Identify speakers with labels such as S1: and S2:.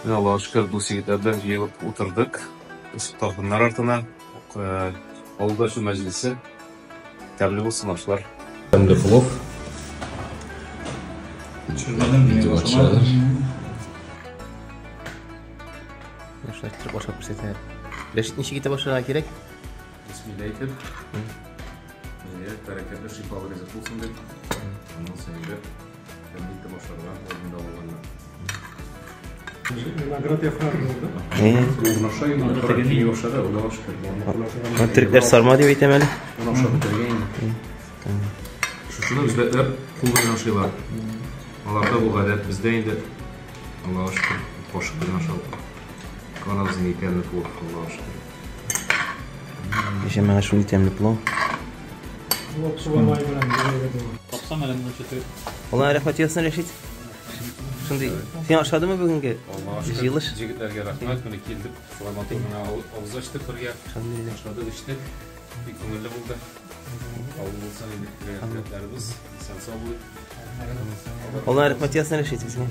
S1: Менә Аллага шөкер, дус егетләр белән җыелып утырдык. Табыннар артына. Авылда ачу мәҗлесе. Тәмле булсын ашлар. Тәмле плов.
S2: Шулай итеп ашап күрсәтә. Рәшит, ничек итеп ашарга кирәк?
S1: Бисмилла әйтеп. Әйе, бәрәкәтле шифалы ризык булсын дип. Аннан соң инде тәмле итеп ашарга алдында булганнар.
S3: Виноград яфрагы булды.
S2: Төрекләр сарма дип әйтәм әле.
S1: Моны ашап бетергән инде. Шушыны үзбәкләр кул белән ашыйлар. Аларда бу гадәт, бездә инде Аллага шөкер, кашык белән ашау. Карагыз нинди тәмле плов, Аллага шөкер.
S2: Ничә миңа шундый тәмле плов.
S3: Плов суган мае белән бергә була.
S4: Тапсам әле моны чөтер.
S2: Алла рәхмәт язсын, Рәшит. Шундый. Сиңа ошадымы бүгенге җыелыш?
S1: Җегетләргә рәхмәт, менә килдек. Шулай матур гына авыз ачтык бергә. Ашадык, эчтек. Бик күңелле булды. Кабул булсын инде теләкләребез. Исән сау булыйк.
S2: Алла рәхмәт язсын, Рәшит, сезгә.